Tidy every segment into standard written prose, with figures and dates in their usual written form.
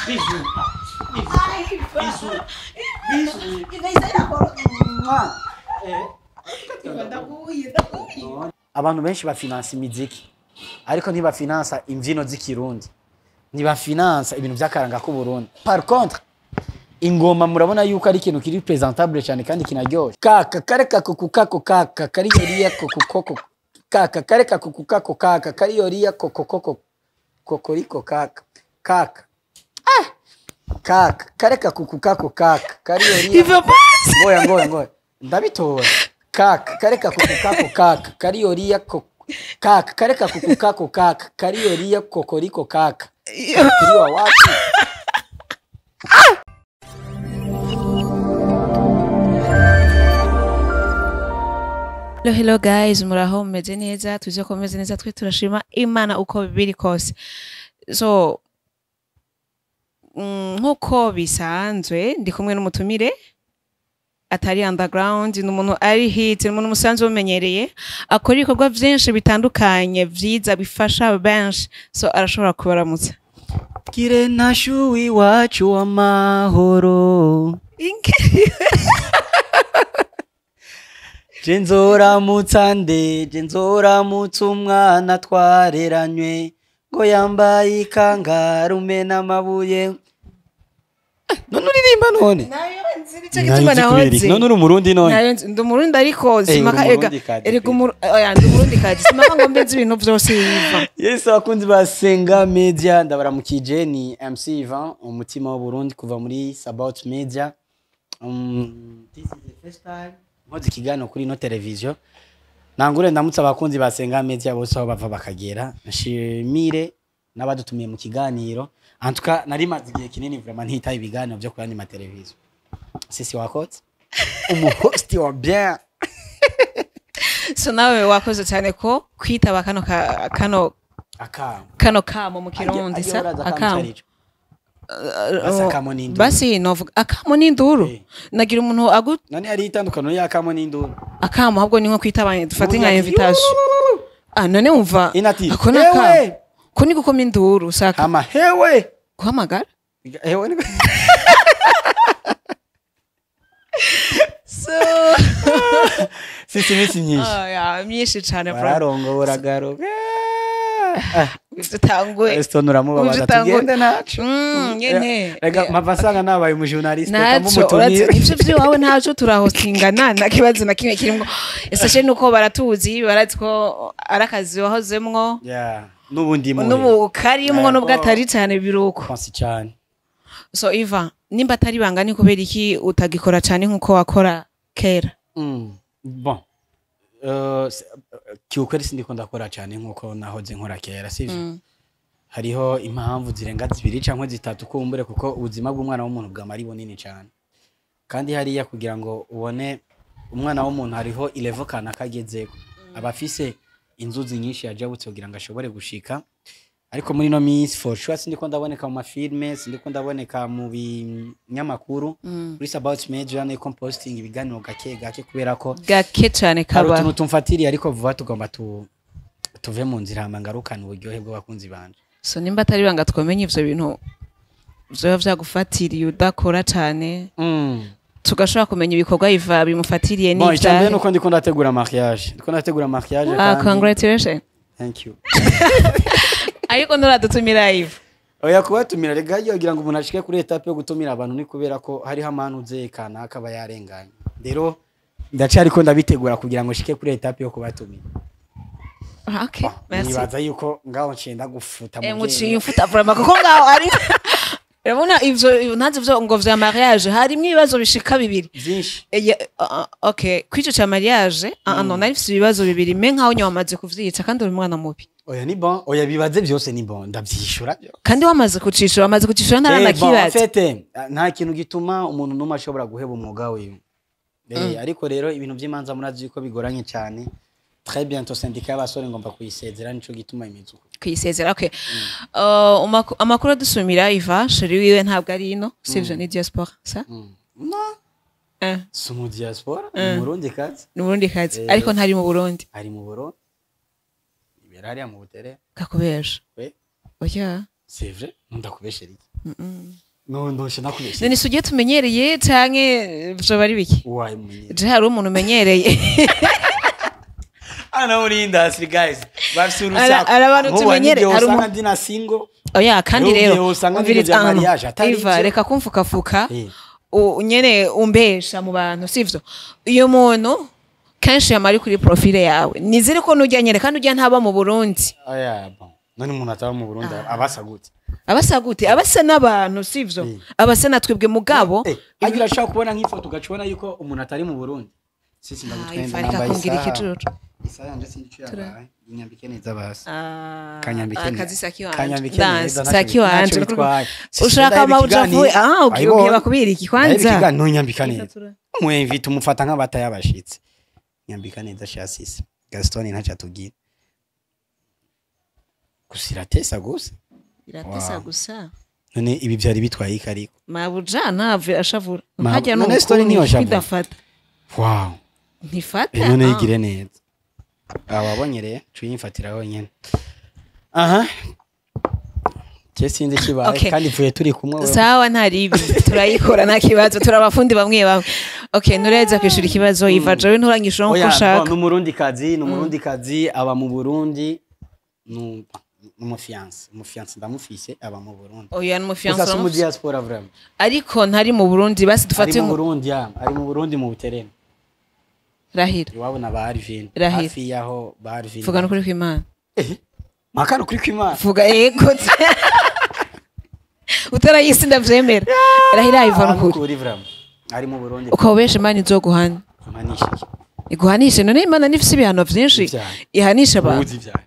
Bisous. Bisous. Bisous. Abantu benshi bafinansa imiziki ariko ntibafinansa imbyino z'ikirundi, ntibafinansa ibintu by'akaranga k'Uburundi. Par contre ingoma murabona yuko ari ikintu kiri presentable cyane kandi kinaryoshe. Kaka kareka kuku kako kaka kariyoriya koko koko kaka kareka kuku kako kaka kariyoriya koko koko kokoriko kaka kaka kaka kareka kuku kako kaka kariyoriya. Ivyo basi. Ngoya ngoya ngoya, ndabitora. Kaka kareka kuku kako kaka kariyoriya koko kaka kareka kuku kako kaka kariyoriya kokoriko kaka kiriwa wapi? Hello, hello guys, muraho, mumeze neza? Tuzi ko mumeze neza, twe turashima Imana uko biri kose. So nkuko bisanzwe ndi kumwe n'umutumire atari underground, ni umuntu ari hit, ni umuntu musanzwe mumenyereye, akora ibikorwa vyinshi bitandukanye vyiza bifasha benshi, so arashobora kubaramutsa. Kire nashu iwacu amahoro. Je nzoramutsa nde, je nzoramutsa umwana twareranywe ngo yambaye ikangarume n'amabuye. None uririmba none? Nayo nzi, nico gituma nahoze. None uri umurundi none? Nayo nzi, ndi umurundi ariko simaka uri ega umurundikazi. Erega oya, ndi umurundi kazi, simaka ngo mbe nzi ibintu vyose yiva. Yes, abakunzi ba Senga Media ndabaramukije, ni MC Ivan umutima w'Uburundi kuva muri Sabaut Media. This is the first time nkoze ikiganiro kuri ino televiziyo. Nangure ndamutse abakunzi ba Senga Media bose aho bava bakagera, nshimire n'abadutumiye mu kiganiro. En tout cas nari maze igihe kinini vraiment ntitaye ibiganiro byo kuri andi mateleviziyo. Sisi wakotse umuhost wa bien. So nawe wakoze cyane ko kwitaba kano kano akamo. Kano kamo mu Kirundi sa akamo. Basi akamo n'induru. Basi novuga akamo n'induru. Nagira umuntu agu None hari itandukano y'akamo n'induru? Akamo ahubwo ni nko kwitaba, dufate nka Ubundi ati, invitation. Ah, none wumva Inati, ako ni "Ewe!" akamo ko ni gukoma induru saka. Hama hewe. Guhamagara. Hewe ni So sisi iminsi myinshi. Ah, ya myinshi cyane bro. Bararongora garuka. Utanguye. Eston uramubabaza. Tugende naco. Nyene. Rega mpava nsanga nabaye umujournaliste. Naco kamumutumire. urazi ivyo vy'iwawe, ntaco turahostingana, nta kibazo na kimwe kirimwo. Esashe nuko baratuzi, barazi ko ari akazi wahozemwo. Yeah, n'ubundi mu n'ubu karimwo. Yego. Nubwo atari cyane biruko. Konsi cyane. So Iva, nimba atari ibanga, ni kubera iki utagikora cyane nkuko wakora kera? Bon. Kiukweli sindiko ndakora cyane nkuko nahoze nkora kera, sivyo? Hariho impamvu zirenga zibiri canke zitatu kumbure, kuko ubuzima bw'umwana w'umuntu bwama ari bunini cyane, kandi hariya kugira ngo ubone umwana w'umuntu hariho ilevel kanaka agezeko, aba afise inzuzi nyinshi yajabutse kugira ngo ashobore gushika. Ariko muri ino minsi for sure sindiko ndaboneka mu mafilme, sindiko ndaboneka mu binyamakuru. Kuri Sabaut Media niko posting ibiganiro gake gake kubera ko gake cyane hari kaba utuntu tumfatiriye, ariko vuba tugomba tuve mu nzira hama ngarukane uburyohe bw'abakunzi banje. So nimba atari ibanga, twamenye ivyo bintu vyoba vyagufatiriye udakora cyane, tugashobora kumenya ibikorwa Iva bimufatiriye. Bon, icya mbere n'ivyahe? nuko ndiko ndategura mariage, ndiko ndategura mariage. Ah, congratulations. Thank you. Ariko nturadutumira, Iva. Oya, kubatumira rega yogira ngo umuntu ashike kuri étape yo gutumira abantu ni kubera ko hariho amantu uze kanaka aba yarenganye. Rero ndacariko ndabitegura kugira ngo nshike kuri étape yo kubatumira. Ah, okay, merci. Nibaza yuko ngaho ncenda gufuta mu Nguciye mfuta vraiment, kuko ngaho ari urabona ivyo ntazi ivyo ngo vya mariage harimwo ibibazo bishika bibiri. Byinshi. Okay, kwico ca mariage, ah non, nari mfise ibibazo bibiri me nkaho nyuma wamaze kuvyica, kandi uri umwana mubi. Oya, ni bon, oya, bibaze byose, ni bon, ndavyishura byose. Kandi wamaze kucishura, wamaze kucishura. Eh, bon, en Ntaranakibaza. fait, nta kintu gituma umuntu n'umwe ashobora guheba umwuga wiwe. Ariko rero ibintu by'imanza murazi yuko bigoranye cyane. Très bientôt syndicat y'abasore ngomba kuyisezera, nico gituma imizuko. Kuyisezera, okay. Amakuru adusumira, Iva chéri wiwe ntabwo ari ino, sivyo? Ni diaspora sa? No. Si mu diaspora, ni murundi kazi. Ni Burundi kazi. Ariko ntari mu Burundi. Ari mu Burundi, ibera hariya mu Butere. Kakubesha. We. Oya. C'est vrai, ndakubeshera iki? No, ndoshe nakubeshera. None si ugiye tumenyereye canke vyoba ari biki? Wayi mumenyereye? Je hari umuntu umenyereye. Ana muri industry, guys, bafise urusaku. Hari abantu Nk'ubu tumenyereye, hari hari igihe usanga ndi na single. Oya, kandi Rero rero ugiye usanga umviriza, n'ibyo bya mariage atari Iva, ivyo. reka kumfukafuka. Nyene umbesha mu bantu, sivyo? Iyo muntu kenshi yama ari kuri profile yawe, nizere ko nujya nyene, kandi ujya ntaba mu Burundi. Oya, bon, none umuntu ataba mu Burundi abasa gute? Abasa gute? Abasa n'abantu, sivyo? Abasa na twebwe, mugabo. Agira ashobora kubona nk'ifoto ugacubona yuko umuntu atari mu Burundi. Sisi ndagutwenda. Iva, reka Nambaye kumbwira isaha. ikijuju. Isaha yanje sinzi ico yabaye. Inyambike neza basi. Ah, Kanyambike neza. akazi saki wanje. Kanyambike Dance, neza, saki wanje. ntacyo bitwaye. Sisi Ushaka ndaheba amawuja ikiganiro. avuye ah ugiye Ayibonye. Bakubira iki Ndaheba kwanza? ikiganiro, nyambika neza. Tura. Umwemvita umufata nk'abata y'abashitsi. Nyambika neza shasisi. Gaston ntacyo atubwira. Gusa iratesa gusa. Iratesa Wow. gusa. None ibi byari bitwaye iki ariko? Mabuja ntave ashavura. Hajya None story ntiyoshavura. Idafata. Wow. Ntifata. None yigire neza. Ababonye rero cuyimfatira wenyene. Aha. Je sinzi kibaye Okay. kandi mvuye turi kumwe wewe. Sawa, ntaribi, turayikora, nta kibazo, turi abafundi bamwe bamwe. Okay, ntureza kwishura ikibazo, Iva. Jewe nturangishura nkuko Oya, ushaka. bon, ni umurundi kazi, ni umurundi kazi aba mu Burundi. Ni umufiancé, umufiancé ndamufise, aba mu Burundi. Oya, ni umufiancé Gusa si mu uramufise. diaspora vraiment. Ariko ntari mu Burundi, basi Ari dufate mu Burundi, ya, ari mu Burundi mu Buterere. Rahira. Iwabo na ba Arvin. Rahira. Hafi yaho ba Arvin. Vuga n'ukuri kw'Imana. Eh, makano kuri kw'Imana. Vuga ego, utarayisi ndavyemera. Rahira, Iva, n'ukuri. Nukuri vraiment. Ari mu Burundi. Ukaba ubesha, Imana izoguhana. Manishije. Iguhanishe. None Imana nifise ibihano vyinshi Ivyaha. ihanisha abantu. Ubuzi ivyaha.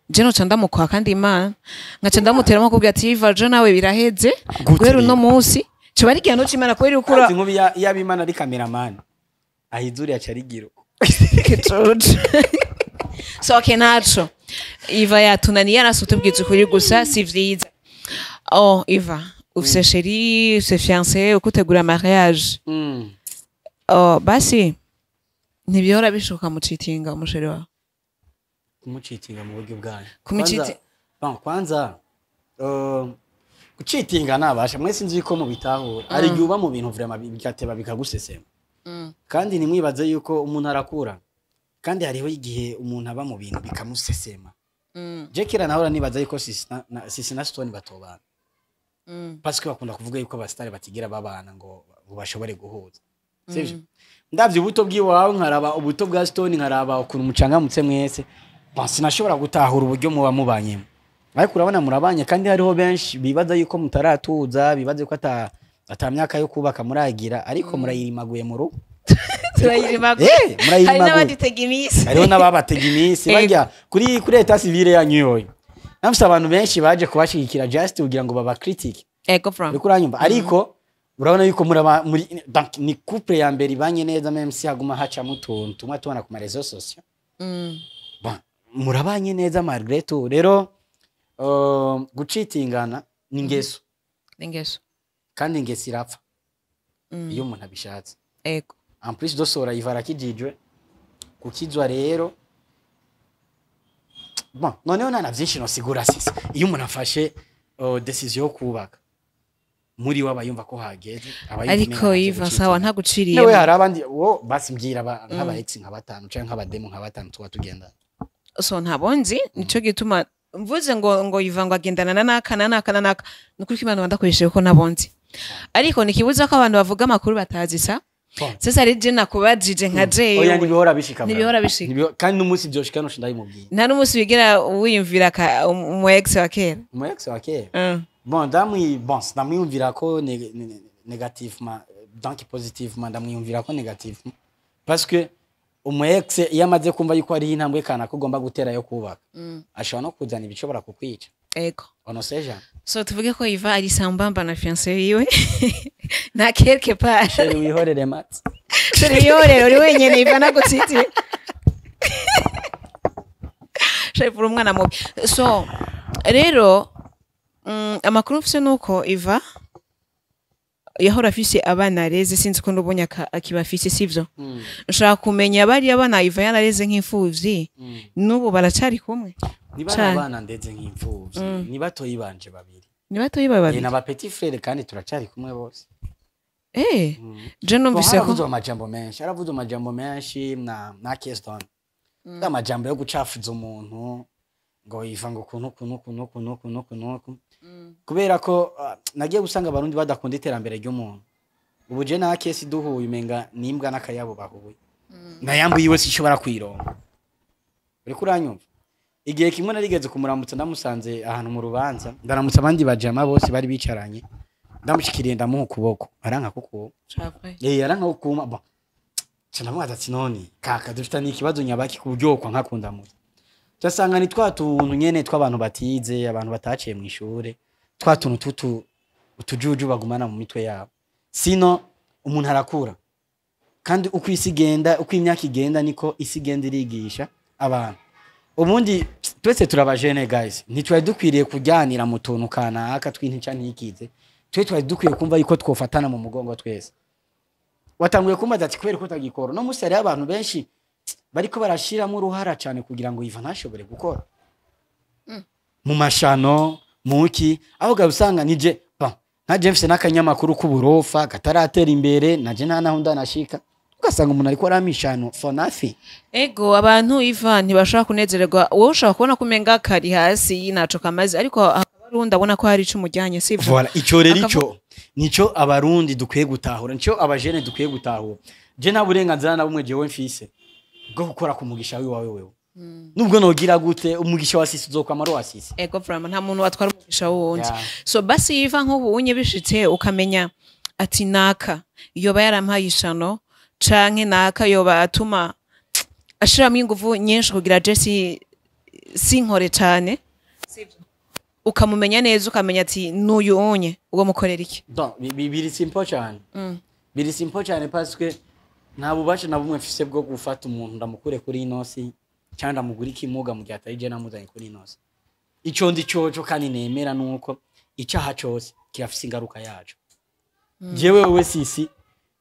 Je noca ndamukwa, kandi Imana nkaca ndamuteramo kubwira ati: "Iva, je nawe biraheze Gute guhera uno rero? munsi." Coba ari igihano c'Imana kubera ukura. Kazi nkubi yaba Imana ari cameraman. Ahizuri aca arigiro. Kijuju. So okay, ntaco. Iva yatunaniye, arasi utubwiza ukuri gusa si vyiza. Oh, Iva, ufise chéri, ufise fiancé, uko utegura mariage? Oh, basi ntibihora bishoka mucitinga umuchéri wawe? Kumucitinga mu buryo bwanyu? Bon, kwanza gucitinga nabasha mwese nzi ko mubitahura. Hari igihe uba mu bintu vraiment bigateba bikagusesema. Kandi ntimwibaze yuko umuntu arakura, kandi hariho igihe umuntu aba mu bintu bikamusesema. Je kera nahora nibaza yuko Sisi na Stone batobana, parce que bakunda kuvuga yuko abasitari batigira babana ngo bashobore guhuza, sivyo? Ndavye ubuto bw'iwawe, nkaraba ubuto bwa Stone, nkaraba ukuntu mucangamutse mwese. Bon, sinashobora gutahura uburyo muba mubanyemo, ariko urabona murabanye. Kandi hariho benshi bibaza yuko mutaratuza, bibaza yuko ata myaka yo kubaka muragira, ariko murayirimaguye mu rugo. Turayirimaguye. Eh, Hari murayirimaguye. n'abadutega iminsi. Hariho n'ababatega iminsi. Bajya kuri état civil yanyu yoyo, namfise abantu benshi baje kubashigikira just kugira ngo baba critique. Ego from. Uriko uranyumva? Ariko urabona yuko muraba muri, donc ni couple ya mbere ibanye neza, même si haguma hacamo utuntu tumwe tubona ku ma réseaux sociaux. Bon, murabanye neza malgré tout. Rero gucitingana ni ingeso. Ingeso. Kandi ingeso irapfa iyo umuntu abishatse. En plus dosora ivara kijijwe kukizwa. Rero bon, noneho nana vyinshi nosigura sisi. Iyo umuntu afashe décision yo kubaka, muri we aba yumva ko hageze, aba yumva Ariko umenga Iva, ntaje sawa, gucitinga. ntaguciriye. Nawe hari abandi wo basi mbwira nk'aba ex nka batanu canke nk'abademu nka batanu tuba tugenda. So ntabonzi, nico gituma mvuze ngo Iva ngo agendana na naka na naka na naka, nukuri ko Imana bandakoresheje ko nabonzi, ariko nikibuza ko abantu bavuga amakuru batazi sa. Bon. Sasa rero je nakubajije nka Oya, jewe. ntibihora bishika Ntibihora vraiment. bishika. Kandi n'umunsi vyoshika nosha ndabimubwiye. Nta n'umunsi wigera wiyumvira umu ex wa kera? Umu ex wa kera? Mm. Bon, bon, ndamwiyumvira ko négativement, donc positivement ndamwiyumvira ko négativement, parce que umu ex iyo amaze kumva yuko hariho intambwe kanaka ugomba gutera yo kubaka, ashobora no kuzana ibishobora kukwica. On ne sait jamais. So tuvuge ko Iva ari sambamba na fiancé wiwe na quelque part. Chéri, wihorere mati. Chéri, yorero uri wenyene. Iva nagutsitiye. Chéri, uri umwana mubi. So rero amakuru mfise nuko Iva yahora afise abana areze, sinzi ko ndubonye akibafise, sivyo? Nshaka kumenya bariya bana Iva yarareze nk'imfuvyi, n'ubu baracari kumwe? Ni bana Cane. bana ndeze nk'imfuvyi, ni batoyi banje babiri. Ni batoyi bawe babiri? N'aba petit frère, kandi turacari kumwe bose. Je numvise ko Haravuze amajambo menshi, haravuze amajambo menshi na Keystone, amajambo yo gucafuza umuntu ngo iva ngo kuntu kuntu kuntu kuntu kuntu kuntu, kubera ko nagiye gusanga Abarundi badakunda iterambere ry'umuntu. Ubu je na Kesi duhuye, umenga nimbwa n'akayabo bahuye, nayambu yiwe sinshobora kwironga. Uriko uranyumva? Igihe kimwe narigeze kumuramutsa, ndamusanze ahantu mu rubanza, ndaramutsa abandi bajama bose bari bicaranye, ndamushikiriye, ndamuha ukuboko, aranka kuko aranka kukuma. Bon, ca ndamubaza ati: "None kaka, dufitanye ikibazo nyabaki ku buryo wokwa nkakundamutsa?" Casanga ni twa tuntu nyene tw'abantu batize, abantu bataciye mw'ishure, twa tuntu tutu utujuju bagumana mu mitwe yabo. Sino umuntu arakura, kandi uko isi igenda, uko imyaka igenda, niko isi igenda irigisha abantu. Ubundi twese turabajene guys, ntitwari dukwiriye kujyanira mu tuntu kanaka tw'intica ntikize. Twe twari dukwiye kumva yuko twofatana mu mugongo twese. Watanguye kumbaza ati kubera ko utagikora no musi, hariho abantu benshi bariko barashiramo uruhara cyane kugira ngo Iva ntashobore gukora mu mashano muki, aho ga usanga nije ba nka James n'akanyamakuru k'uburofa kataratera imbere, naje nta naho ndanashika, ugasanga umuntu ariko aramishano for nothing. Ego, abantu Iva ntibashobora kunezererwa. Wowe ushobora kubona ko umenga kari hasi, ntaco kamaze, ariko hakaba hari uwundi abona ko hari ico umujyanye, sivyo? Voilà, ico rero ico nico Abarundi dukwiye gutahura, nico abajene dukwiye gutahura. Je nta burenganzira na bumwe jewe mfise bwo gukora ku mugisha wiwawe wewe, nubwo nogira gute, umugisha wa sisi uzokwama ari uwa sisi. Ego, vraiment, nta muntu watwara umugisha wundi. Yeah. So basi Iva, nk'ubu unye bishitse ukamenya ati naka yoba yarampaye ishano, canke naka yoba atuma ashiramo inguvu nyinshi kugira je si sinkore cane, sivyo? Ukamumenya neza, ukamenya ati n'uyu unye, uwo mukorera iki? Donc biri simple cyane, biri simple cyane, parce que nta bubasha na bumwe mfise bwo gufata umuntu ndamukure kuri ino si, cyangwa ndamugura ikimuga mu gihe atari je namuzanye kuri ino si. Ico ndi coco kandi nemera nuko icaha cose kirafise ingaruka yaco. Jewe wewe sisi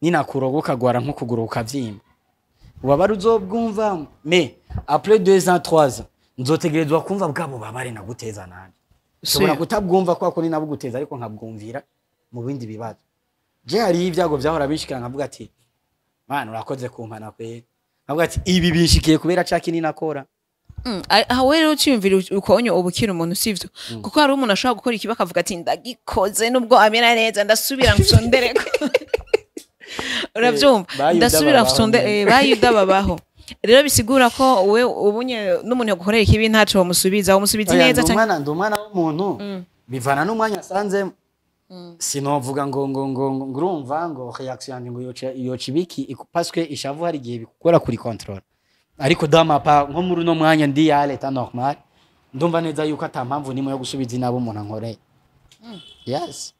ninakuroga ukagwara nk'ukuguru ukavyimba, ubabare uzobwumva, mais après 2 ans, 3 ans, nzotegerezwa kumva bwa bubabare naguteza nanje. Nshobora kutabwumva kwa ko ninabuguteza, ariko nkabwumvira mu bindi bibazo. Je hariho ibyago vyahora bishikira nkavuga ati: "Mana, urakoze kumpana kweri." Nkavuga ati: "Ibi binshikiye kubera ca kinini nakora." Aho rero uciyumvira ukonye ubukira umuntu, sivyo? Kuko hari umuntu ashobora gukora ikibi akavuga ati ndagikoze, nubwo amera neza ndasubira mfyondereko, uravyumva? Bayuda Ndasubira babaho mfyonde nyene. Bayuda babaho. Rero bisigura ko we ubunye n'umuntu yagukorera ikibi ntaco womusubiza, womusubiza Oya, neza ndi canke umwana, ndi umwana w'umuntu, bivana n'umwanya asanzemo. Sinovuga ngo urumva ngo reaction yanjye ngo yoca ibiki, parce que ishavu hari igihe bikugora kuri control. Ariko dama pa nko muri uno mwanya ndi à l'état normal, ndumva neza yuko ata mpamvu nimwe yo gusubiza inabi umuntu ankoreye, yes.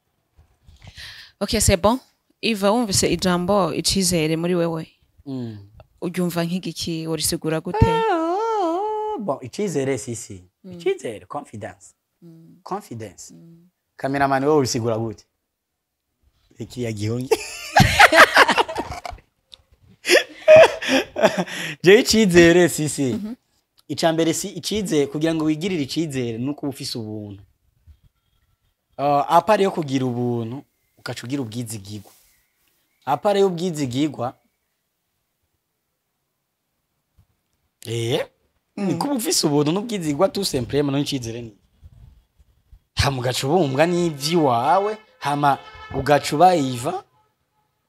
Okay, c'est bon. Iva, wumvise ijambo icizere muri wewe, uryumva nk'igiki? Urisigura gute? Ah, bon, icizere sisi, icizere, confidence, confidence. Cameraman, wowe ubisigura gute ikiriya gihonye? Jewe icizere sisi, ica mbere si icizere, kugira ngo wigirire icizere nuko uba ufise ubuntu. À part yo kugira ubuntu, ugaca ugira ubwizigirwa. À part y'ubwizigirwa, ni kuba ufise ubuntu n'ubwizigirwa, tout simplement. N'icizere ni hama ugaca ubumbwa n'ivy'iwawe, hama ugaca uba Iva,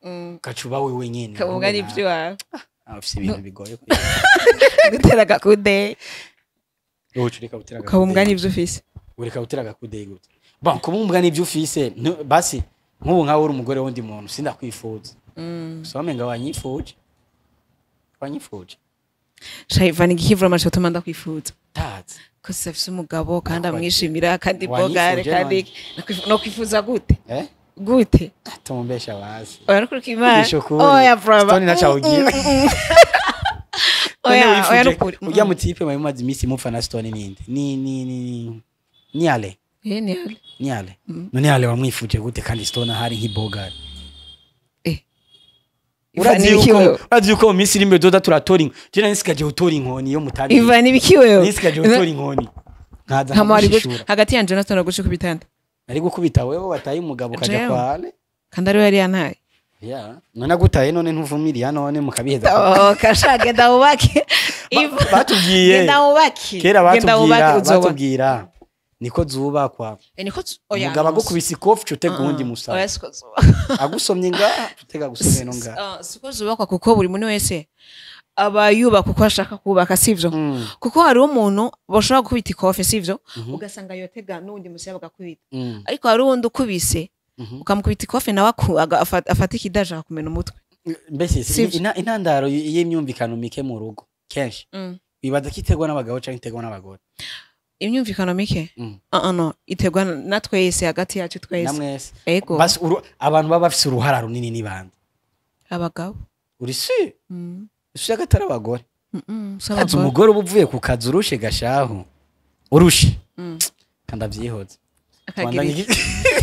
ugaca uba wewe nyene. Kabuga n'ivyo wawe. Ah, ufise ibintu bigoye. Gutera agakude. Wowe ureka gutera Ukabumbwa agakudeyi. n'ivyo ufise. Ureka gutera agakudeyi gute? Bon, kubumbwa n'ivyo ufise, basi nk'ubu nkawe uri umugore w'undi muntu, sindakwifuza, so wamenga wanyifuje, wanyifuje. Shayiva, ni igiki vraiment cyotuma ndakwifuza? Tazi. Ko safise umugabo kandi Nakwaje. amwishimira kandi Wanyifuje bogare kandi none. nokwifuza gute? Eh. Gute? Tumbesha basi. Oya, nukuri Imana. Vugisha ukuri. Oya, vraiment. Stone ntacawugira. Oya, oya, nukuri. Ujya mu tipe mwari mumaze iminsi mupfa na Stone ninde? Ni Ale? Ni Ale. Ni Ale. None Ale wamwifuje gute kandi Stone ahari nk'ibogari? Iva, ni ibiki wewe? Urazi yuko mu minsi iri imbere tuzoza turatora inkoni. Je nari nsigaje gutora inkoni iyo mutabizi. Iva, ni ibiki wewe? Nisigaje gutora inkoni. Nkaza Nka mwari nkagushishura. Hagati yanje na Stone gushika kubitanda. Nari gukubita wewe wataye umugabo ukaja Jewe. kwa Ale. Kandi ariwe yari yantaye. Ya, none agutaye, none ntuvumiriya, none mukabiheza. Oh, kasha, genda wubake. Batubwiye Genda wubake. kera Genda batubwira wubake, uzobona. Batubwira niko zubakwa. Eh, niko oya, Umugabo no, agukubise ikofi, uca utega uwundi musaya. Oya, siko zubakwa. Agusomye ngaha, utega gusomye no ngaha. Ah, siko zubakwa, kuko buri muntu wese aba yubaka uko ashaka kubaka, sivyo? Kuko hariho umuntu bashobora gukubita ikofe, sivyo, ugasanga yotega n'uwundi musaya bagakubita. Ariko hari uwundi ukubise, ukamukubita ikofe, nawe afata ikidaje akakumena umutwe. Mbese Sivyo. Intandaro y'imyumvikano mike mu rugo kenshi bibaza ko iterwa n'abagabo canke iterwa n'abagore? Imyumvikano mike? Ah, ah, no, iterwa na twese, hagati yacu twese. Namwese? Ego. Basi abantu baba bafise uruhara runini ni bande? Abagabo. Uri si usi agatari abagore? Mm, si Kazi. abagore. Umugore uba uvuye ku kazi urushe, gashahu, urushe, kandi avyihoze. Akagira iki?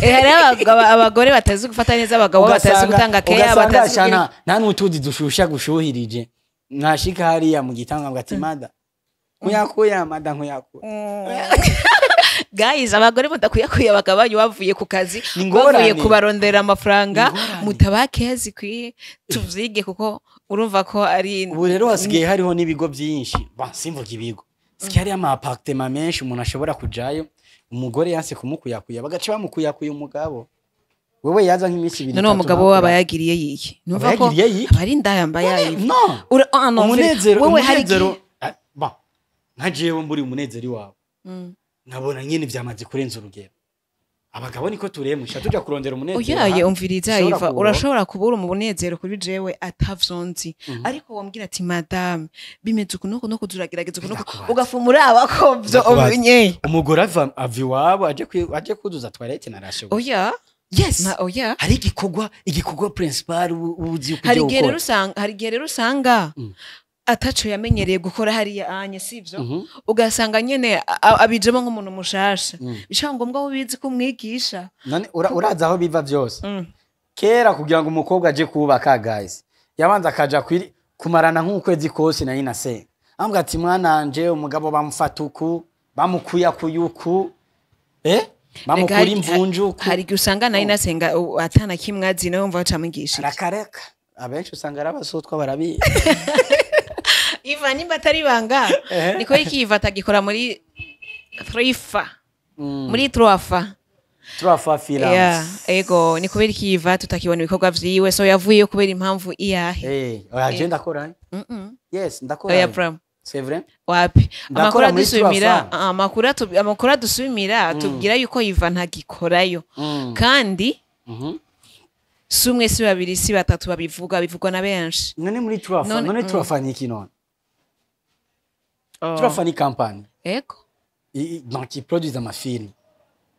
Eh, hariho abagore batazi gufata neza abagabo, batazi gutanga keya, ugasanga batazi shana nta n'utuzi dushusha gushuhirije, mwashika hariya mu gitanga ngo ati: "Mada nkuyakuya, mada nkuyakuya." Guys, abagore mudakuyakuye abagabo banyu bavuye ku kazi, Ni ingorane. bavuye kubarondera amafaranga, Ni ingorane. mutabaha keya zikwiye, tuvyige, kuko urumva ko ari Ubu rero hasigaye hariho n'ibigo byinshi, ba simvuga ibigo, sigaye hariho ama appartement menshi umuntu ashobora kujayo, umugore yanse kumukuyakuya, bagaca bamukuyakuya umugabo wewe yaza nk'iminsi 2, None uwo 3, mugabo we aba ntakora. yagiriye yiki? Numva Aba ko yagiriye yiki? aba ari indaya mba yayiva. No. Ah, no, Umunezero, wewe hari umunezero, igihe- ah, ba nka jewe mburi umunezero iwawe, nkabona nyene vyamaze kurenza urugero. Abagabo niko turemusha, tuja kurondera umunezero Oyaye, ahandi. umviriza. Ushobora Iva, kuwuronka. urashobora kubura umunezero kuri jewe atavyonzi, ariko wambwira ati: "Madame, bimeze uku nuku nuku, turagerageza uku nuku." Ndakubaza. Ugafuma uraba ko vyo Ndakubaza. umenye. Umugore ava iwabo aje kuzuza toilette na ration? Oya. Yes. Na oya. Hari igikorwa principal uba uzi yuko Hari ugiye igihe rero gukora. usanga, hari igihe rero usanga ataco yamenyereye gukora hariya anye, sivyo? Ugasanga nyene abijemo nk'umuntu mushasha, bishobora ngombwa ko ubizi ko umwigisha. None urazi aho biva byose? Kera kugira ngo umukobwa aje kubaka, guys, yabanza akaja kumarana nk'ukwezi kose na nyina se, ambwira ati: "Mwananje, umugabo bamufata uku, bamukuyakuya uku, bamukura Rega imvunju uku." Hari igihe usanga nayo nasenga atana kimwe azi, nawe wumva bacamwigisha iki? Rakareka, abenshi usanga ari abasutwa, barabizi. Iva, nimba atari ibanga, niko iki Iva atagikora muri Trifa, muri Trofa? Turafa films. Yeah, ego, ni kubera iki Iva tutakibona ibikorwa vyiwe? So yavuyeyo kubera impamvu iyahe? Oya, je ndakora. Yes, ndakora. Oya, bro. C'est vrai. Wapi. Ndakora Amakuru muri adusumira, Turafa. ah, amakuru adusumira tubwira yuko Iva ntagikorayo, kandi si umwe, si babiri, si batatu babivuga, bivugwa na benshi. None muri Turafa, none Turafa ni iki none? Oh. Turafa ni company. Ego. Donc iproduise amafilm,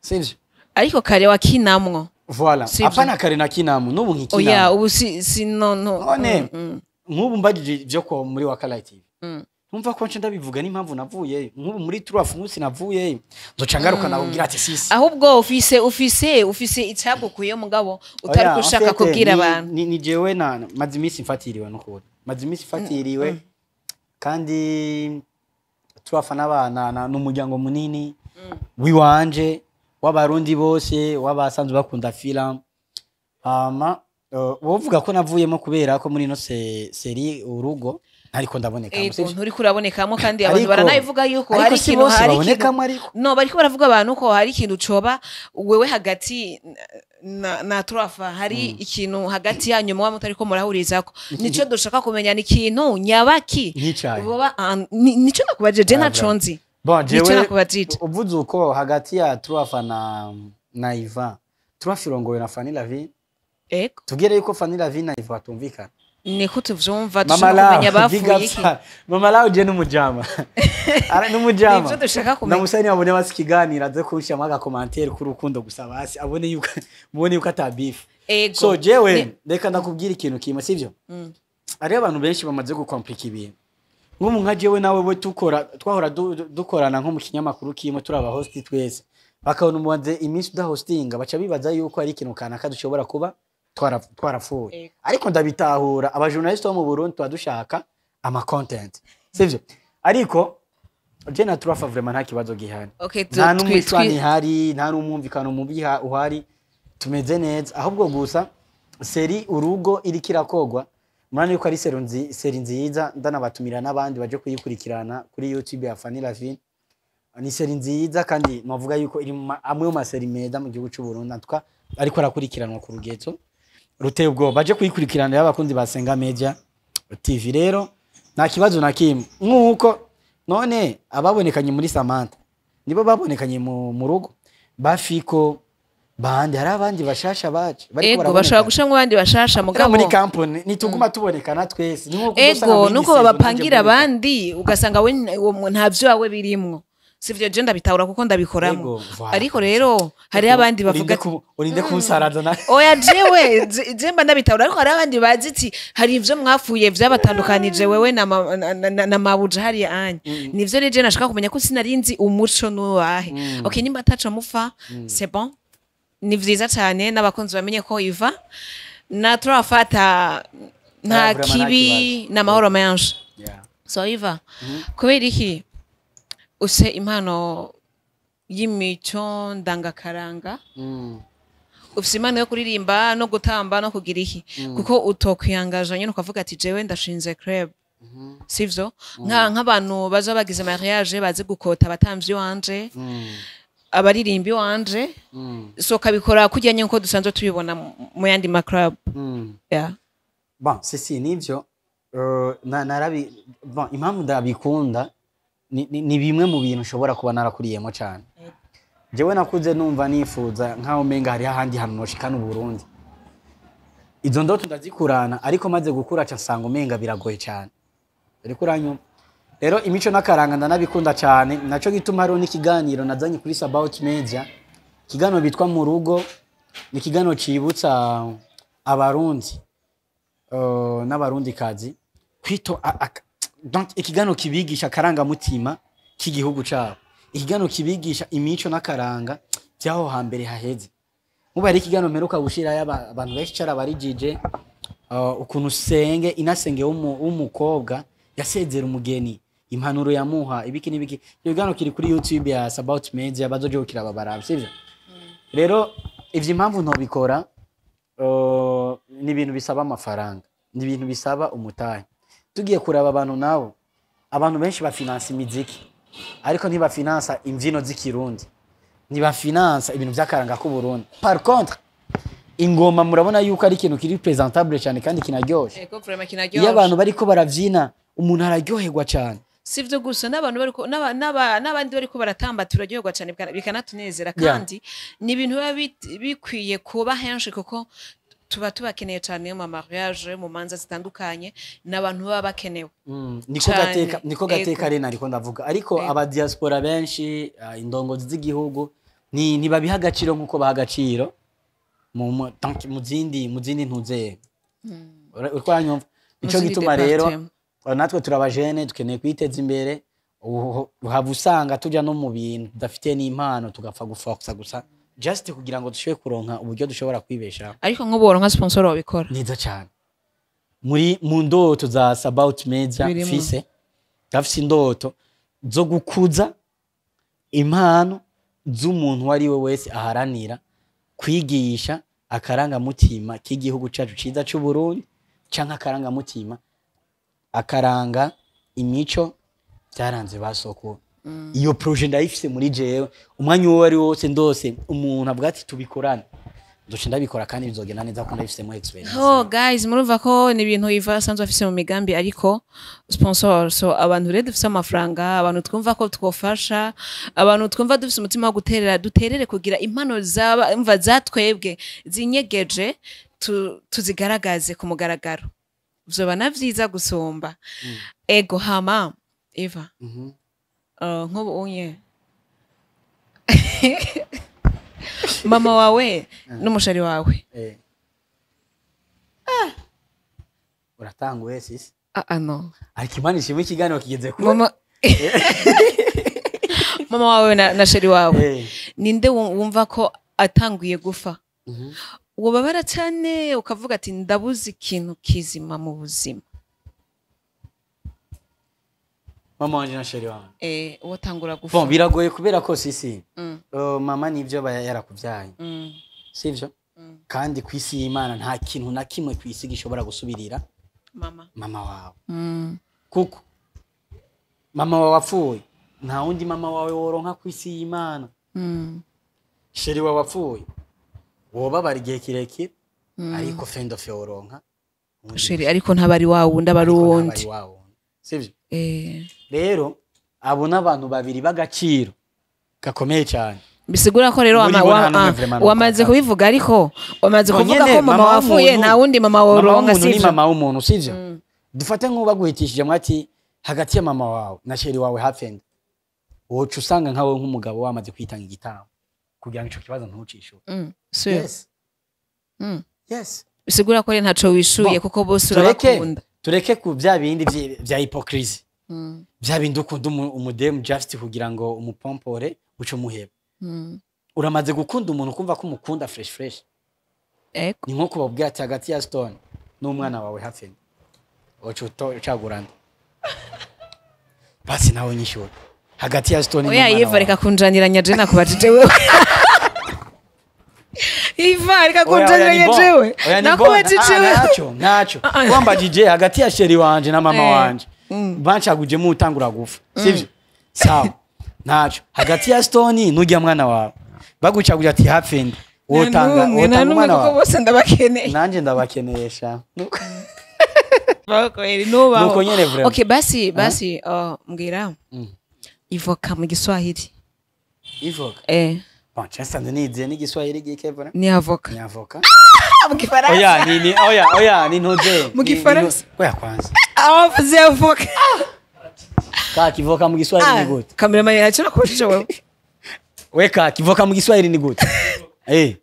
sivyo? Ariko kare wakinamwo. Voilà. Sivyo. Apana kare na kinamu, n'ubu Oya, nkikinamu. ubu si no no. None nk'ubu mbagije ibyo ko muri Wakalight TV, ntumva ko nce ndabivuga n'impamvu navuyeyo. Nk'ubu muri Turafa umunsi navuyeyo, nzoca ngaruka nakubwira ati sisi. Ahubwo ufise icyagukuye, mugabo utari Oya, gushaka en fait, kubwira abantu. Ni jewe na maze iminsi mfatiriwe, n'ukuri maze iminsi mfatiriwe, kandi turafa n'abana n'umuryango munini wiwanje w'Abarundi bose w'abasanzwe bakunda film. Hama wovuga ko navuyemo kubera ko muri ino série Urugo ntariko ndaboneka. Ego, sivyo? Nturi kurabonekamo, kandi abantu baranabivuga yuko Ariko hari si ikintu bose hari babonekamo, ikintu ariko. No, bariko baravuga abantu ko hari ikintu coba wewe hagati na Turafa, hari ikintu hagati yanyu muba mutariko murahurizako. Nico dushaka kumenya, ni ikintu nyabaki? Nkicaye. Boba ah, nico nakubajije, je ntaco nzi. Bon, Nico jewe nakubajije. uvuze uko hagati ya Turafa na Ivan, Turafa irongowe na Fanny Lavine. Ego. Tubwire yuko Fanny Lavine na Ivan batumvikana. Niko tuvyumva. Mama Dushaka Lao, kumenya big bapfuye up iki. sana. Mama Lao je n'umujama. Ara n'umujama. Nivyo dushaka kumenya. Namusani abone basi ikiganiro, aze kushiramo agacommentaire k'urukundo gusa, basi abone yuko mubone yuko ata beef. Ego. So jewe reka ndakubwira ikintu kimwe, sivyo? Hariho abantu benshi bamaze gukomplika ibintu. Nk'ubu nka jewe nawe we tukora, twahora dukorana nko mu kinyamakuru kimwe, turi aba host twese. Bakabona umubanze iminsi udahostinga, baca bibaza yuko ari ikintu kanaka dushobora kuba twarapfuye. Ego. Ariko ndabitahura, abajournaliste bo mu Burundi tuba dushaka ama content, sivyo? Ariko Je na Turafa vraiment nta kibazo gihari. Okay, Nta n'umwishwani ihari, nta n'umwumvikano mubi uhari, tumeze neza. Ahubwo gusa série Urugo iriko irakogwa, murabona yuko ari série nziza, ndanabatumira n'abandi baje kuyikurikirana kuri YouTube ya Fanny Lavine. Ni série nziza kandi novuga yuko iri amwe mu ma séries meza mu gihugu c'u Burundi, antwa ariko arakurikiranwa ku rugezo ruteye ubwoba. Baje kuyikurikirana rero abakunzi ba Senga Media TV. Rero nta kibazo na kimwe, nk'uko none ababonekanye muri Samantha nibo babonekanye mu rugo bafiko bandi, hari abandi bashasha baje bariko Ego, barabonekana. Bashobora gushiramwo abandi bashasha. Rero Mugabo muri company nituguma tubonekana twese, ni nkuko uzosanga Ego, muri nuko saison babapangira nanje mboneka. Abandi ugasanga we nta vyo wawe birimwo, sivyo? Je ndabitahura kuko ndabikoramwo. Ego, voilà. Ariko rero hariho abandi bavuga Urinde kunsaraza na Oya, jewe je mba ndabitahura, ariko hariho abandi bazi ati hari ivyo mwapfuye vyabatandukanije wewe na mabuja hariya anya. Nivyo rero je nashaka kumenya, ko sinari nzi umuco n'uwahe. Okay, nimba ataco mufa, c'est bon, ni vyiza cane. N'abakunzi bamenye ko iva na turafata nta Ah, vraiment nta kibi kibazo. n'amahoro menshi. So Iva, kubera iki use impano y'imico ndangakaranga, ufise impano yo kuririmba no gutamba no kugira iki, kuko utokwiyangaje nyine ukavuga ati jewe ndashinze club, sivyo? Nk'abantu baza bagize mariage bazi gukota, abatamvyi wanje, abaririmbi wanje, so kabikora kurya nyine uko dusanzwe tubibona mu yandi ma club. Yeah. Bon, si nivyo. Narabi, bon, impamvu ndabikunda ni bimwe mu bintu nshobora kuba narakuriyemo cyane. Jewe nakuze numva nifuza nkaho umenga hariho ahandi hantu noshikana Uburundi. Izo ndoto ndazikurana, ariko maze gukura ca nsanga umenga biragoye cyane. Uriko uranyumva? Rero imico n'akaranga ndanabikunda cyane, naco gituma hariho n'ikiganiro nazanye kuri Sabaut Media, ikiganiro bitwa Mu Rugo. Ni ikiganiro cibutsa Abarundi n'Abarundikazi kwito donc ikiganiro kibigisha akarangamutima k'igihugu cabo, ikiganiro kibigisha imico n'akaranga by'aho hambere haheze. Muba hari ikiganiro mperuka gushirayo, abantu benshi carabarijije, ukuntu senge inasenge w'umukobwa yasezera umugeni, impanuro yamuha, ibiki n'ibiki. Icyo kiganiro kiri kuri YouTube ya Sabaut Media, bazoje kukiraba barabe, sivyo? Rero ivyo impamvu ntobikora, ni ibintu bisaba amafaranga, ni ibintu bisaba umutahe. Tugiye kuraba abantu nabo, abantu benshi bafinansa imiziki ariko ntibafinansa imvyino z'Ikirundi, ntibafinansa ibintu vy'akaranga k'Uburundi. Par contre ingoma murabona yuko ari ikintu kiri présentable cyane kandi kinaryoshe. Ego, vraiment kinaryoshe. Iyo abantu bariko baravyina, umuntu araryoherwa cyane. Si vyo gusa, n'abantu bariko n'abandi bariko baratamba turaryoherwa cyane, bikanatunezera. Kandi ni ibintu biba bikwiye kuba henshi, kuko tuba tubakeneye cyane mu mariage, mu manza zitandukanye, n'abantu baba bakenewe. Niko Cane. gateka, niko gateka. Ego. Rero nariko ndavuga, ariko aba diaspora benshi, indongozi z'igihugu ni ntibabiha agaciro nkuko baha agaciro donc mu zindi ntuzeye. Uriko uranyumva? Mu Nico zindi gituma rero département. Natwe turabajene, dukeneye kwiteza imbere. Uhava usanga tuja no mu bintu tudafite n'impano, tugapfa guforsa gusa just kugira ngo dushobore kuronka uburyo dushobora kwibeshaho. Ariko nk'ubu woronka sponsor wabikora? Neza cyane. Muri mu ndoto za Sabaut Media Birimo. mfise, ndafise indoto zo gukuza impano z'umuntu uwo ari we wese aharanira kwigisha akarangamutima k'igihugu cacu ciza c'u Burundi, canke akarangamutima, akaranga, imico byaranze basokuru. Iyo projet ndayifise muri jewe. Umwanya uwo ari wose ndose umuntu avuga ati tubikorane, nzoca ndabikora kandi bizogenda neza kuko ndabifisemo experience. Oh guys, murumva ko ni ibintu Iva asanzwe afise mu migambi, ariko sponsor. So abantu rero dufise amafaranga, abantu twumva ko twofasha, abantu twumva dufise umutima wo guterera, duterere kugira impano zaba umva zatwebwe zinyegeje tuzigaragaze ku mugaragaro, vyoba na vyiza gusumba. Ego, hama Iva, nk'ubu unye mama wawe n'umushari wawe. Eh. Uratanguye sisi. Ah, ah no. Ariko Imana ishimwe, ikiganiro kigeze kure. Mama wawe na chéri wawe, ninde wumva ko atanguye gufa wobabara cyane ukavuga ati ndabuze ikintu kizima mu buzima? Mama wanje na chéri wanje. Uwo tangura gufa. Bon, biragoye kubera ko sisi mama nivyo aba yarakuvyaye, sivyo? Kandi ku isi y'Imana nta kintu na kimwe ku isi gishobora gusubirira mama. Mama wawe, kuko mama wawe apfuye nta wundi mama wawe woronka ku isi y'Imana. Chéri wawe apfuye wobabara igihe kirekire, ariko fendofe woronka uwundi. Chéri ariko ntabari wa wundi, aba ari Ariko uwundi. ntabari wa wundi, sivyo? Eh. Rero abo n'abantu babiri b'agaciro gakomeye cyane. Bisigura ko rero Muri bo nta n'umwe vraiment wamaze nokora. kubivuga, ariko wamaze Ngo kuvuga nyene, ko mama wapfuye w'umuntu- nta wundi mama mama woronka, w'umuntu ni sivyo? mama w'umuntu, sivyo? Dufate nk'ubu baguhitishije mwati hagati ya mama wawe na chéri wawe hapfenda, woca usanga nkawe nk'umugabo wamaze kwitanga igitambo kugira ngo ico kibazo ntucishure. Sûr. Yes. Yes. Bisigura ko rero ntaco wishuye, Bon, kuko bose tureke urabakunda. Tureke ku bya bindi vya hypocrisie, bya bindi ukunda umudemu just kugira ngo umupompore uce umuheba. Uramaze gukunda umuntu ukumva ko umukunda fresh fresh. Ego. Ni nko kubabwira ati hagati ya Stone n'umwana wawe hapfenda, uca ucagura nde? Basi nawe nyishyura, hagati ya Stone Oya. n'umwana Iva, wawe. reka kunjaniranya, je nakubajije wewe. Iva, reka Oya, oya, ni kunjaniranya bon. jewe. Oya, ni bon. Nakubajije Ah, wewe. Ntacyo, ntacyo. Ah, ah. Wambajije hagati ya chéri wanje na mama wanje, bancagujemo utangura gufa, sivyo? Sawa, ntacyo. Hagati ya Stone n'ujya mwana wawe, bagucaguje ati hapfende, wotanga Nta n'umwe, nta wotanga n'umwe, umwana kuko wawe? bose ndabakeneye. Nanje ndabakenesha. Bakweri nubaho. Nuko nyene vraiment. Okay, basi basi, oh, mbwira ivoka mu Giswahili. Ivoka? Eh. Bon, nsanze nize n'igiswahili gike vraiment. Ni avoka. Ni avoka. Mu Gifaransa. Oya, ni oya, oya, ni ntuze. Mu Gifaransa. Oya kwanza. Abavuze avoka. Kaka, ivoka mu Giswahili ni gute? Cameraman ntacyo nakubajije wewe. We kaka, ivoka mu Giswahili ni gute? Eh.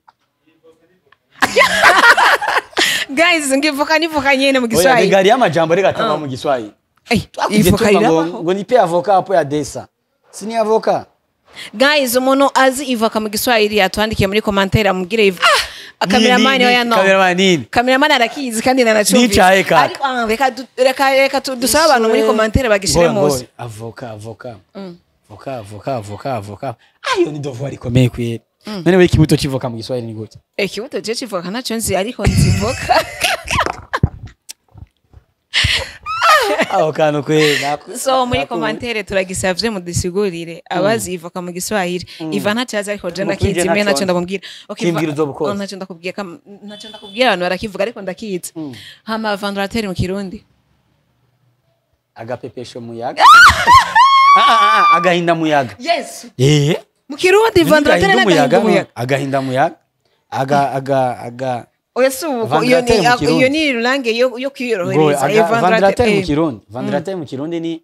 Guys, ngivoka nivoka nyene mu Oya, Giswahili. gari y'amajambo reka atava mu Giswahili. Eh, Twakuze ivoka tuva ngo irabaho. ngo nipe avoka hapo ya desa. Si ni avoka? Guys, umuntu azi ivoka mu Giswahili atwandikiye muri commentaire amubwire ivoka. Cameraman, oya, no. Cameraman nini? Cameraman arakizi kandi nanacumvise. Nicaye kaka. Ariko reka dusabe abantu muri commentaire bagishire Ngoya, munsi. ngoya. Avoka, avoka. Avoka, avoka, avoka, avoka. Ayo ni devoir ikomeye kweli. None we, ikibuto c'ivoka mu Giswahili ni gute? Eh, kibuto je civoka ntacyo nzi, ariko nzi ivoka. Aho kantu kweli. So muri commentaire turagisavye mudusigurire abazi ivoka mu Giswahili. Iva ntacyazi, ariko je Nukuri je ndakizi mbe ntacyo ntacyo nzi. ndamubwira. Okay, Kimbwira uzoba. Oh, ntacyo ndakubwira, ntacyo ndakubwira, abantu barakivuga ariko ndakizi. Hama ventilateur mu Kirundi? Agapepesho muyaga. Ah, ah, ah, agahinda muyaga. Yes. Eh. Mu Kirundi ventilateur Agahinda n'agahinda umuyaga. Agahinda muyaga. Aga aga aga Oya, si uko iyo ni Ventilateur mu Kirundi. iyo ni langue yo kwiyorohereza. Ventilateur mu Kirundi. Ventilateur mu Kirundi ni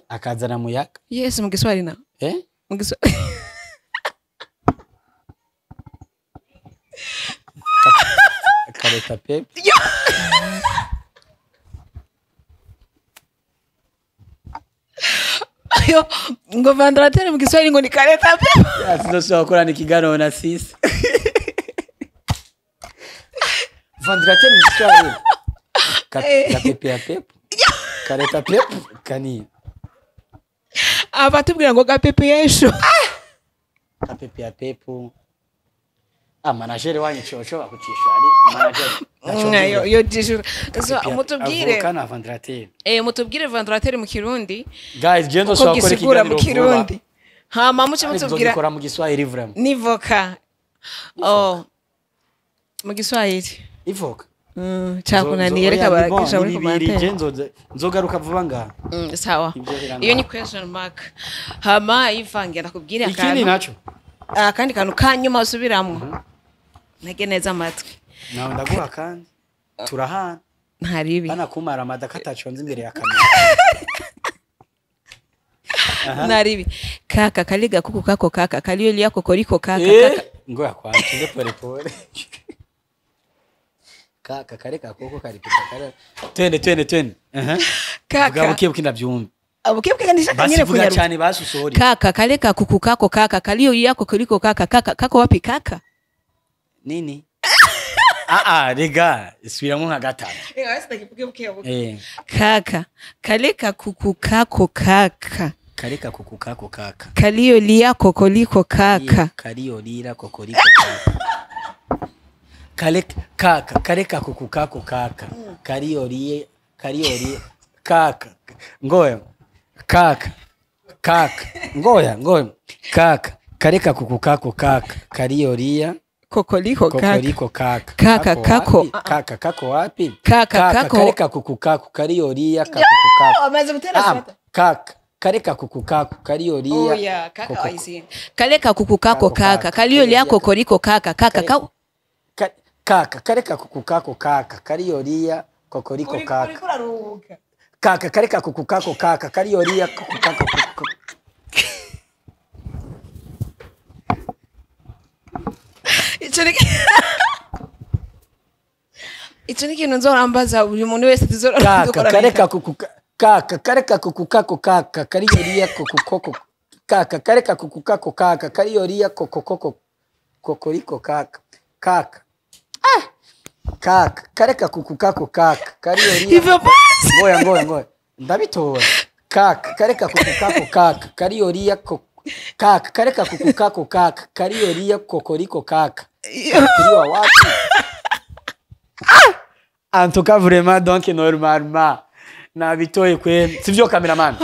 akazana muyaga. Yes, mu Giswahili na Eh? mu Giswahili. Kareta pepe. Yo, ngo ventilateur mu Giswahili ngo ni kareta pepe. Sizosubira gukorana ikiganiro na sisi. Ventilateur mu Giswahili. Kapepe ya pepe. Kareta pepe kani. Abatubwira ngo gapepe yesho. Kapepe ya pepo. Ah, manager wanyu coco bakucisha ari manager. Yo yo jishu. So mutubwire Avoka na ventilateur. Mutubwire ventilateur mu Kirundi. Guys, je Uko ndosubira gukora gisigura mu ikiganiro vuba. Kirundi. Hama muce Ariko mutubwira nzogikora mu Giswahili vraiment. nivoka. Oh. Mu Giswahili. Ivoka. Cyakunaniye, reka baragisha muri commentaire. commentaire. Je nzogaruka vuba ngaha. Sawa. Ibyo biranga. Iyo ni question mark. Hama ivange ndakubwire Ikindi akantu. naco. Akandi kantu kanyuma usubiramwo. Ntege neza amatwi. Nawe ndaguha kandi. Turahana. Ntaribi. Bana kumara amada kataconze imbere ya kamera. Ntaribi. Kaka kaliga kuku kako kaka kaliyo liyako koriko kaka Eh, kaka. ngoya kwanza tuze pole pole. Kaka kare kakoko kari pita kare. Twende, twende, twende. Aha. Kaka. Vuga buke buke ndabyumva. Abukebwe kandi shaka Basi nyene vuga kunyaruka. cyane basi usori. Kaka kaleka kuku kako kaka kaliyo yako koliko kaka kaka kako wapi kaka? Nini? Ah ah, rega subiramo nka gatatu. Kaka kale kakuku kako kaka. Kale kakuku kako kaka. Kalio lia kokoliko kaka. Kalio lira kokoliko kaka. Kale kaka kale kakuku kako kaka. Kalio lie kaka. Ngoya. Kaka kaka. Ngoya ngoya. Kaka kale kakuku kako kaka. Kalio lia kokoliko kaka. Kokoliko kaka. Kaka kako. Kaka kako wapi? Kaka kako. Kale kakuku kako. Kalio lia kakuku kako. Amaze gutera swata. Kaka. Kale kakuku kako. Kalio lia. Oya kaka waizini. Kale kakuku kako kaka. Kalio lia kokoliko kaka. Kaka kako. Kaka kale kakuku kako kaka. Kalio lia kokoliko kaka. Kaka kale kakuku kako kaka. Kalio lia kokoliko kaka. Ico ni ikintu nzorambaza buri muntu wese tuzora dukora. Kale kakuku kaka. Kale kakuku kako kaka. Kalio lia kokoko kaka. Kale kakuku kako kaka. Kalio lia kokoko kokoliko kaka. Kaka. Ah! Kaka kale kakuku kako kaka. Kalio lia. Ivyo basi. Ngoya ngoya ngoya. Ndabitora. Kaka kale kakuku kako kaka. Kalio lia kokoko kaka. Kale kakuku kako kaka. Kalio lia kokoliko kaka. Kiriwa wapi? Ah! En tout cas vraiment donc normalement nabitoye kwe sivyo cameraman.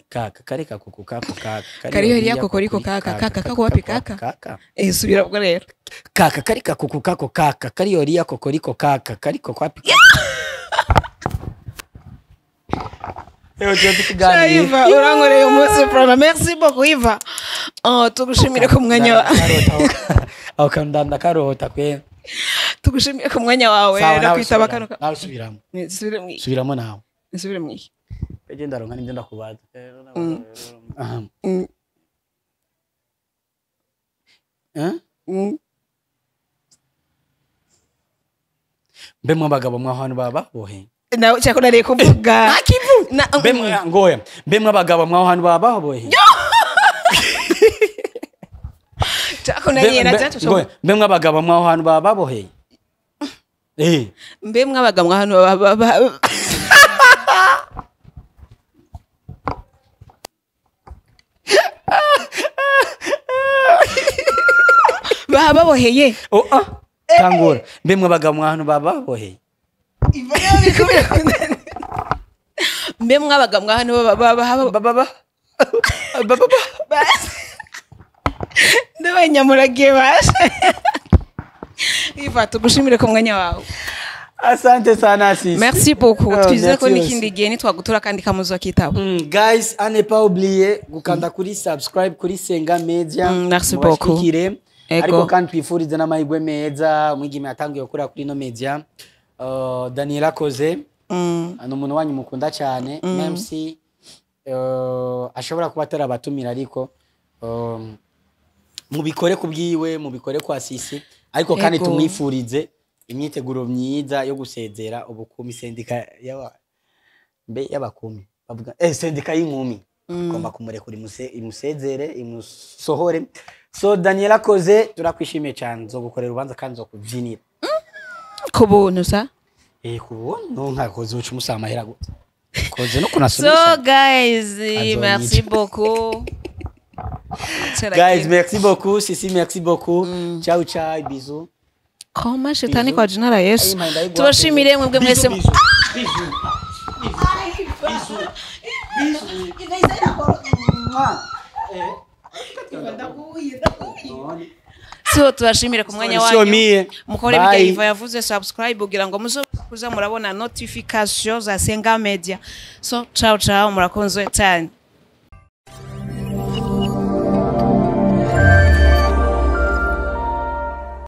Kaka kale kakuku kako kaka. Kalio lia kokoliko kaka. Kaka kako wapi kaka? Kaka. Subira bwo rero. Kaka kale kakuku kako kaka. Kalio lia kokoliko kaka. Kaliko wapi? Iva urankoreye umunsi proma. Merci beaucoup Iva. Oh, tugushimire ku mwanya wawe. Aho kandanda karota kwe. Tugushimire ku mwanya wawe no kwitaba kano. Nawe subiramo. Subiramo. Subiramo nawe. Subiramo iki. Eje ndaronka nibyo ndakubaza. Aha. Mbe mwabagabo mwa hantu baba bohe. Nawe cyako nariye kuvuga. Nakivu. Mbe ngoya. Mbe mwabagabo mwa hantu baba bohe. Cyako nariye na cyacu. Ngoya. Mbe mwabagabo mwa hantu baba bohe. Mbe mwabagabo mwa hantu baba. Baba boheye. Oh ah. Tangura. Mbe mwabagabo mwa hantu baba boheye. Mbe mwabagabo mwa hantu baba baba baba baba. Ndabanyamuragiye basha. Iva tugushimire ku mwanya wawe. Asante sana sisi. Merci beaucoup. Twizere ko n'ikindi gihe nitwagutura kandi kamuzo kitabo. Guys, à ne pas oublier gukanda kuri subscribe kuri Senga Media. Merci beaucoup. Ariko kandi twifurize n'amahirwe meza umwigeme yatangiye gukora kuri no media. Daniela Koze ni umuntu wanyu mukunda cyane, même si ashobora kuba atarabatumira ariko mubikore kubwiwe, mubikore kwa Sisi, ariko kandi tumwifurize imyiteguro myiza yo gusezera ubukumi sendika yaba mbe y'abakumi bavuga sendika y'inkumi igomba kumurekura imusezere imusohore. So Daniela Koze turakwishimiye cyane, nzogukorera urubanza kandi nzokubyinira ku buntu sa ku buntu nkakoze uca umusama hera gute koze no kunasubiza. So guys, merci beaucoup. Guys, merci beaucoup. Sisi, merci beaucoup. Ciao ciao, bisous. Koma shetani kwa jina la Yesu. Tubashimire mwebwe mwese. Bisous. Bisous. Bisous. So tubashimire ku mwanya wanyu. Mukore bijya Iva yavuze subscribe kugira ngo muzokuza murabona notification za Senga Media. So ciao ciao, murakunzwe cyane.